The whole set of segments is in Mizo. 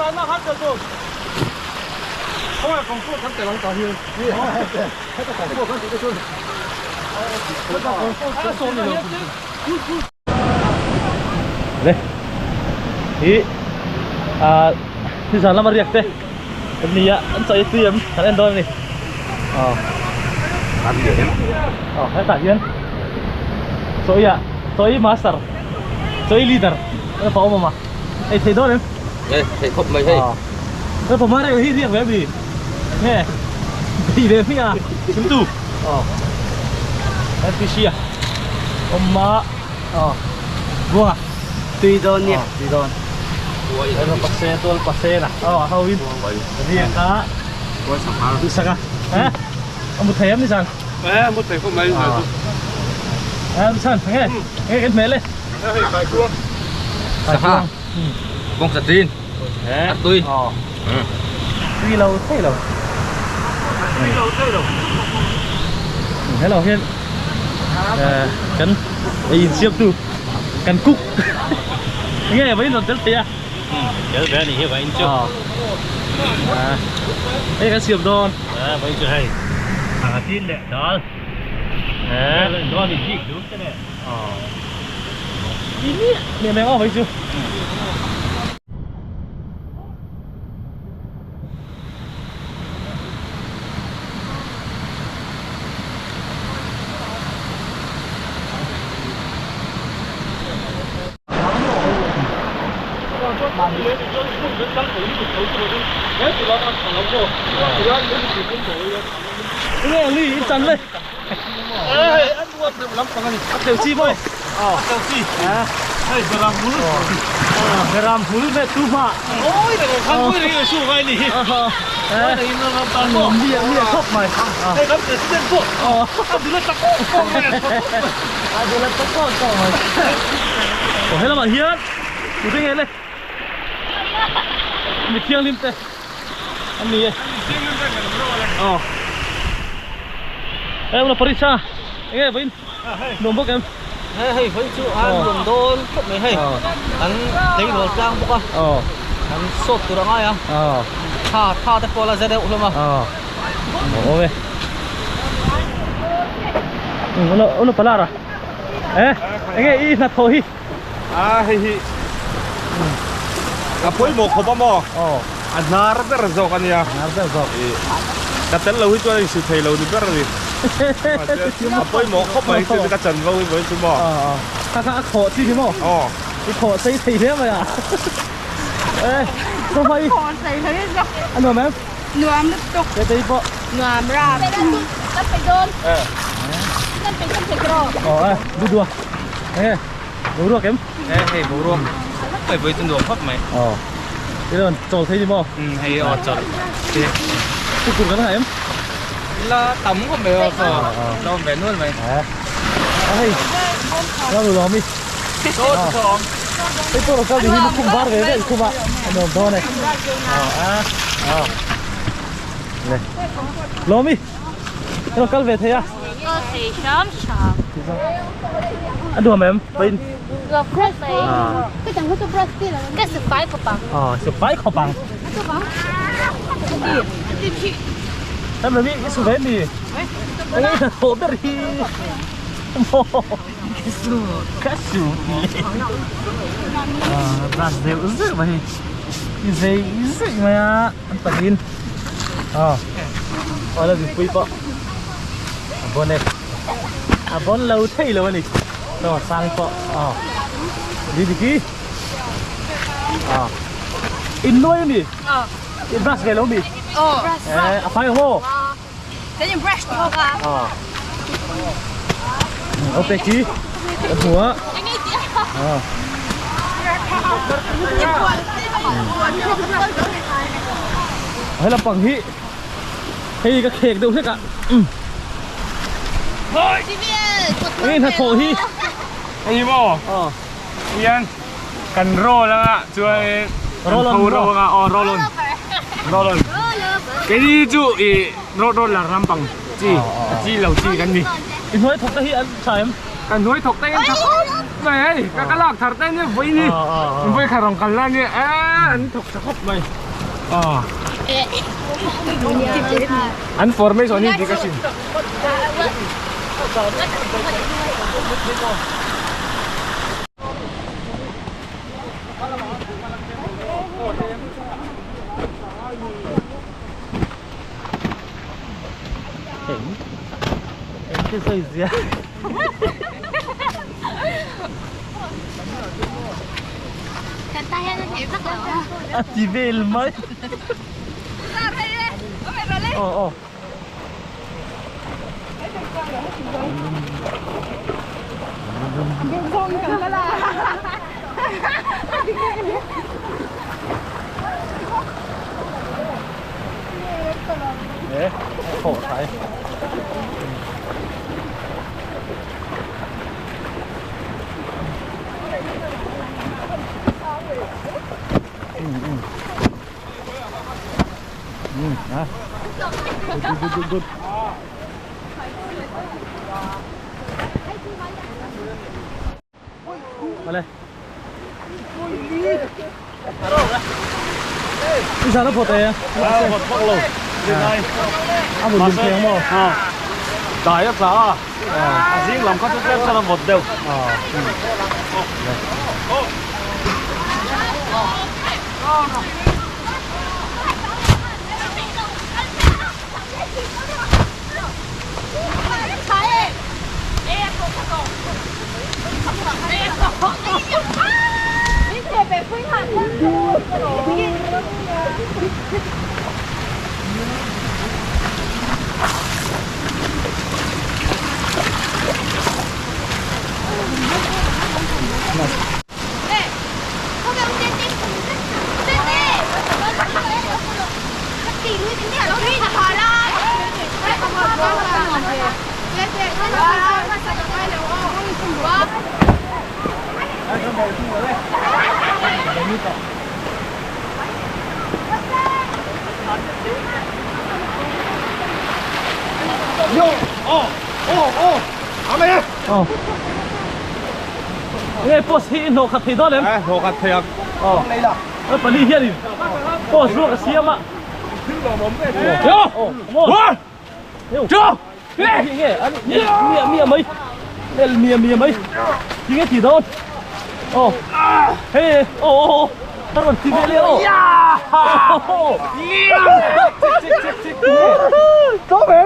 Le hi ah nizan lama riak te an ni a an chawi tui em kan en dawn a ni aw aw hetah hian chawi ah chawi master chawi leader an pa awm awm a ei thei dawn em e thei khawp mai hei aw pa mare hi riak ve a mi nge bei ve hmiah a chhimtu aw NPC a awm a aw buanga tui dawn nia tui dawn Ero pase tual pase na aw a ho in riak a duhsak a eh a mu thei em ni zan eh mu thei khawp mai ni zan chu eh san nge nge kan hmel e hei kai kuang Sangha bawng satin a tui tui lo thei lo tui lo thei lo hello hian kan ei insiam tu kan cook nge vawiin rawn tel thei a tel ve a ni hi vawiin chu hei kan siam dawn vawiin chu hei sangha tin leh dal dawn in bik dun te nen Mẹ mẹ ngon vậy chưa? Nghe ly in chân lên. A theu chi maw? A theu chi. Hei Beram hul. Beram hul ve tu hma. Oi da khan pui ring su ngai ni. Oi da in ram tan mo. Mi mi khop mai. Hei kan president pawh. A dula tak kawk mai. A dula tak kawk kawk mai. Oh helamah hian tute nge le? Mi thianghlim te. An ni e. Aw. Hei una Parisa. Enge vawiin nuam bawk em? Hei hei vawiin chu a nuam dawn khawp mai hei. Kan tleirawl tlang bawk a. Aw. Kan sawt tur a ngai a. Aw. Tha tha te pawh a la za deuh hlawm a. Aw. Awm e. Una una palara. Eh, enge i hnathawh hi? A hei hi a pawimawh khawp a maw? Aw. A hnar ber zawk a nia. Hnar ber zawk. Ka tel lo hi chuan a insi thei lo ni ber a ni. A pawimawh khawp mai chu ka chan vo hi vawiin chu maw? Aw aw. Kha kha a khawh chi ni maw? Aw. I khawh sei thei hle mai a. Eh, khaw hmai. Khawh sei hle zawk. A nuam em? Nuam lutuk. Te te pawh. Nuam ram. Kan pe dawn. Kan pe kan pe kro. Aw eh, du dua. Enge, boruak em? Eh, hei boruak. Hei vawi chu nuam khawp mai. Aw. Ti rawn chawl thei ni maw? Um, hei aw chawl. Ti. Kukur kan ngah em? La tam khawp mai aw saw. Lawm ve nual mai. Eh. A hei. Lo lu lawm i. Chaw chu chaw awm. Hei pawh lo kal ni hi lukhum var ve ve khum a. A nuam dawn e. Aw a. Aw. Le. Lawm i. Lo kal ve thei a. Kal thei hram hram. A nuam em? Vawiin. Nuam khawp mai. Ka su fai khawp ang. Aw, su fai khawp ang. Em là mi, cái su ve mi. Eng i hnathawh ber hi. Maw. Ka su, ka su ti leh. Ah, brush deuh zeuh mai hi. I zei zeih mai a, an pahnihin. Aw, aw la mipui pawh a bawn e. A bawn lo thei lo a ni. Saw sang pawh aw ni dik hi. Aw in nuai a mi? In brush ve lo mi? Eh a fai ang maw? Kan in brush tawk a. Aw. Ok chi. Kan hmu a. Aw. He lampang hi hei ka khek deuh hlek a. Eng hnathawh hi. Hei maw? Aw. Hian kan roll anga chuan Roll on kan roll anga aw roll on. Roll on. Keini chu i roll roll lar lampang chi chi lo chi kan ni. I hnuai thawk te hi an tha em? Kan hnuai thawk te hi an tha khawp. mai hei ka ka lak thar te nia vawi ni vawi khat rawn kal na nia e an thawk tha khawp mai an formation hi dik a sin. A ti vel mai. Aw aw. Ê, khổ thấy. Ừ, ừ. Ừ, à. Good, good, good, good. Vale. Bây giờ nó phột này. À, phột bóc lồ. À, một đường khéo mà. À. Đại á sao? À, riêng làm có chút phép cho nó một đều. À. Nghe boss hi nổ khát thì đó em. Nổ khát thì à. Ờ. Ờ, hiền đi. Boss ruột xiêm ạ. Yo. One. Two. Nghe nghe, mia mia mấy. Mia mia mấy. Nghe thì đó. Ồ. Hey, ồ ồ. Tao còn tìm lên ồ. Có mẹ.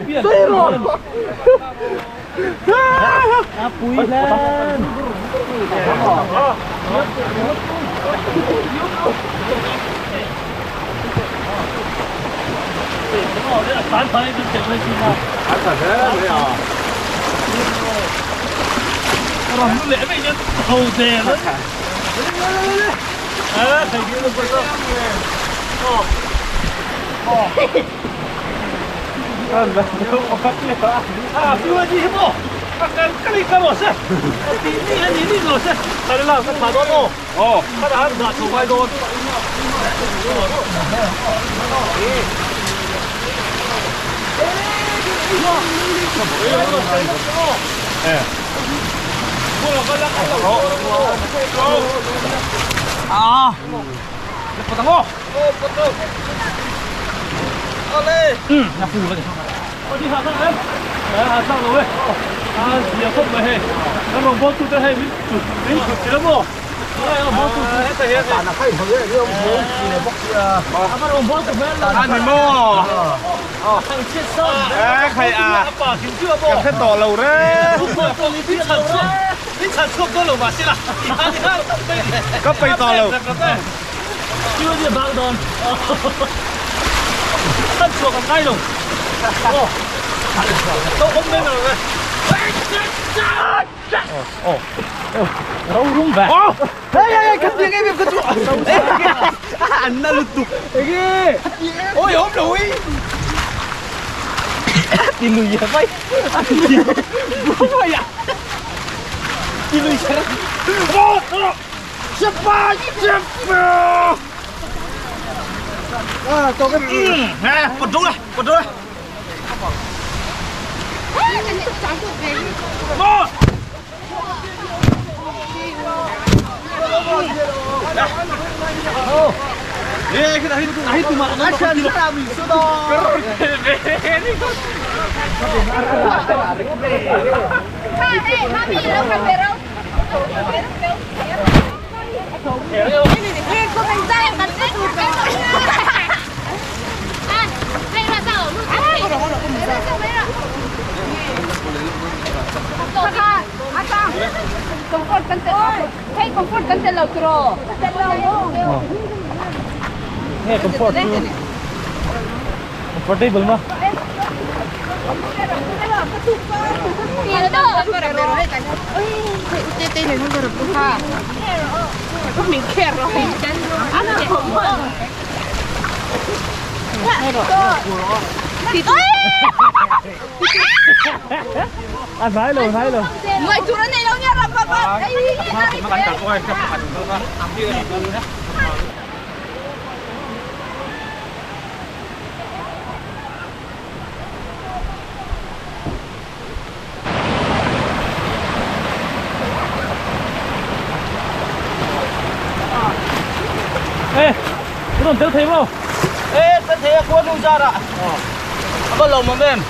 Đi rồi. À, bụi lên. Nghe comfort comfortable mà. À thấy luôn, thấy luôn. Người chú nó này đâu nha, làm bà bà. Ê, cái đồng tiêu thấy không? Ê, tôi thấy quân nu ra rồi. Có lồng mà em.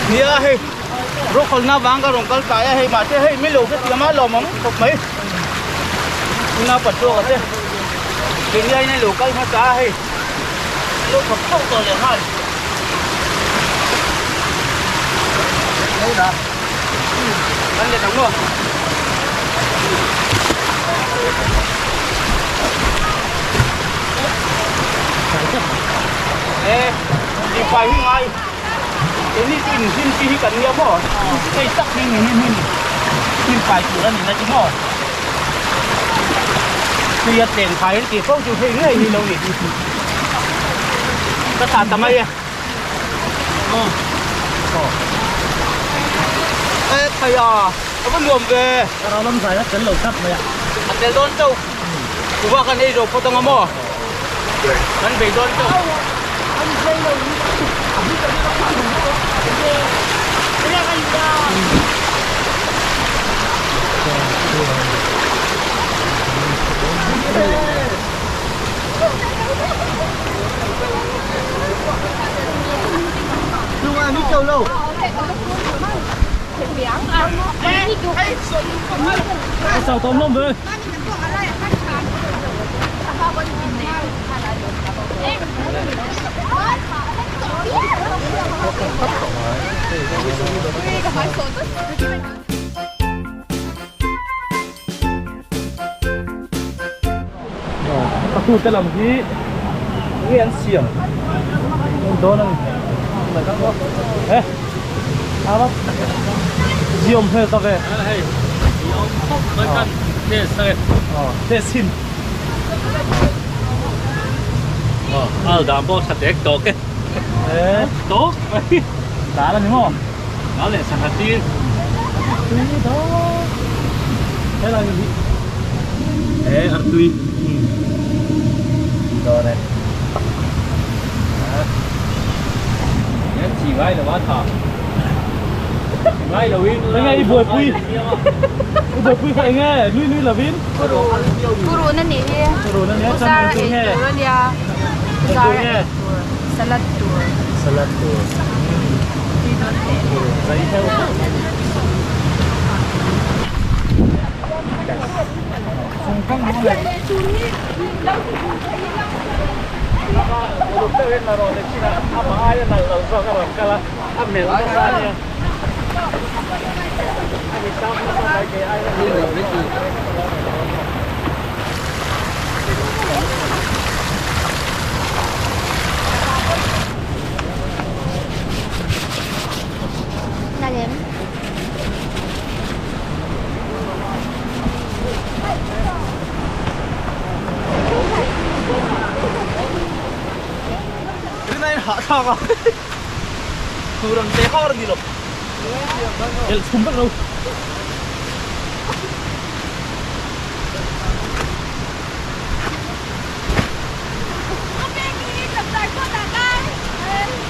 Nia hei, rokol na vang ka rongkal tai hei ma te hei mi lo ke tiama lo mong khop mai. Na pat to ka te. Ke nia nei lo kal ma ta hei. Lo khop khop to le han. Đây đó. Ăn để đóng luôn. Ê, đi phải hi ngay. Cái này in hin chi cần nhiều mỏ. Cái tắc đi hin hin. Hin phải chủ là mình là chính mỏ. Tuy tiền phải thì không chịu thấy người thì đâu nhỉ. Tất cả tầm ấy. Ê, thầy à, nó vẫn luồng về. Nó lâm dài nó chấn lầu thấp mày ạ. Ăn đèn đón châu. Tụi ba cái này rồi có tao mỏ. Ăn về đón châu. Đúng rồi, nước châu lâu. Sao tôm lắm vậy? Aku te lam hi nge an siam dawn a ni e a ziom hmel ta ve hei khop mai kan test a test hin al dam pawh tha tek tawk e tawk mai dal a ni maw dal leh sangha tir tui dawn helai hi e ar tui dawn e chỉ ngay là bát thả ngay là win nghe buổi pui buổi pui phải nghe nuôi nuôi là win Puro na ni puro na ni Zara e ya Zara salad tour salad tour giấy theo Là điểm. Cái này hạ thang à? Turun teh kau orang di lop. Sumber đâu.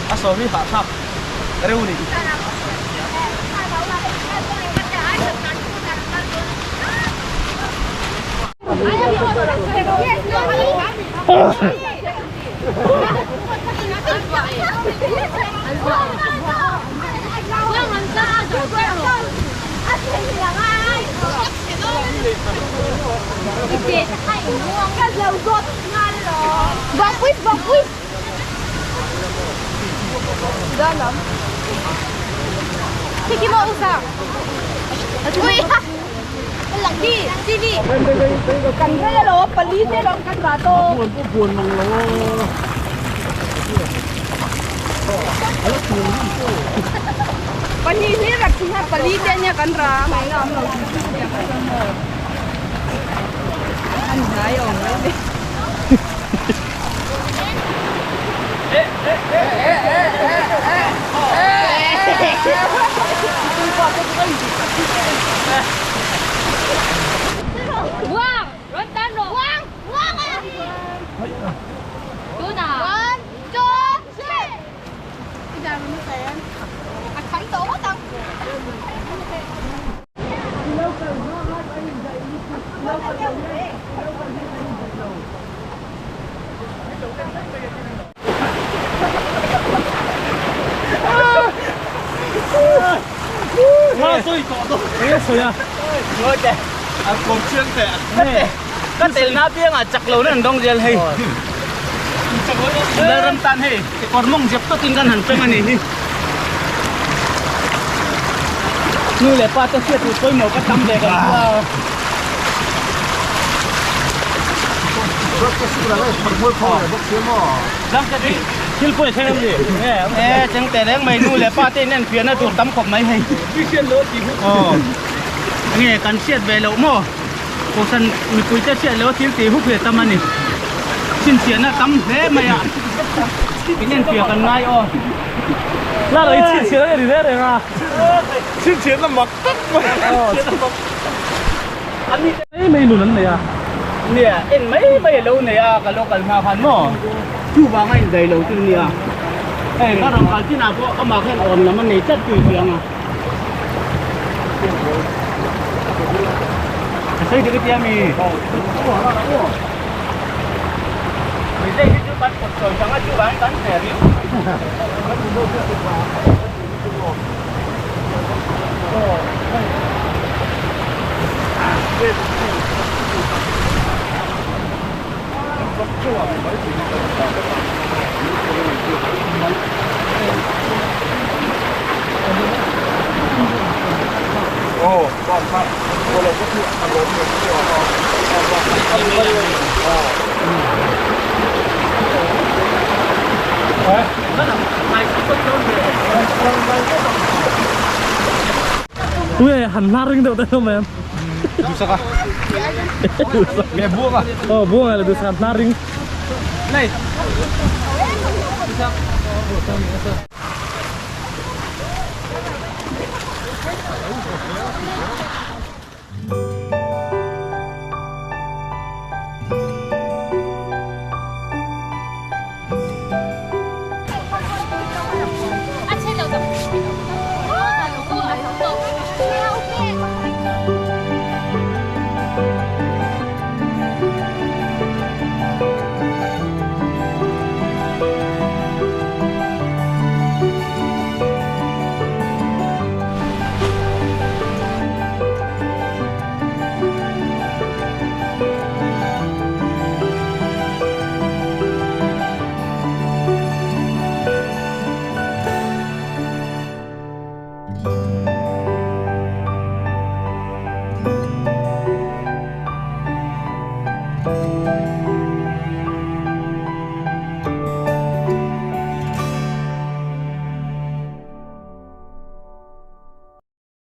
À sorry hạ thang. reuh a ni. Ka tel na piangah chak lo na an dawng zel hei. Lalram tan hei kekawr mawng zep tawtin kan han peng a nih hi. Nu leh pa te hriat tur pawimawh ka tam ve kan hria. Thil pawh i thleng em ni? E cheng teh reng mai nu leh pa te in en fiahna tur tam khawp mai hei. Aw nge kan hriat ve loh maw? Kohhran mipuite hriat loh a thil tih hup hi a tam a ni. Chhinchhiahna tam hle mai a, in enfiah kan ngai aw. La lo i chhinchhiahna a ni reng reng a. Chhinchhiahna mak tak mai. Mai mai nun an nei a. Nia, en mai mai a lo nei a, ka lo kal hma khan maw? Chuvang a inzai lo chu nia. Hei ka rawn kal chinah pawh amah khan awn lam a nei tlat tui chiang a. Ka sawi dik atia mi? Mizei hi chu kan kawt sawi chang a chuvangin kan hre rih. Ui han hnar ring deuh te mai em. Duhsaka. Nge buanga. Ờ buanga là duhsaka hnar ring. Này.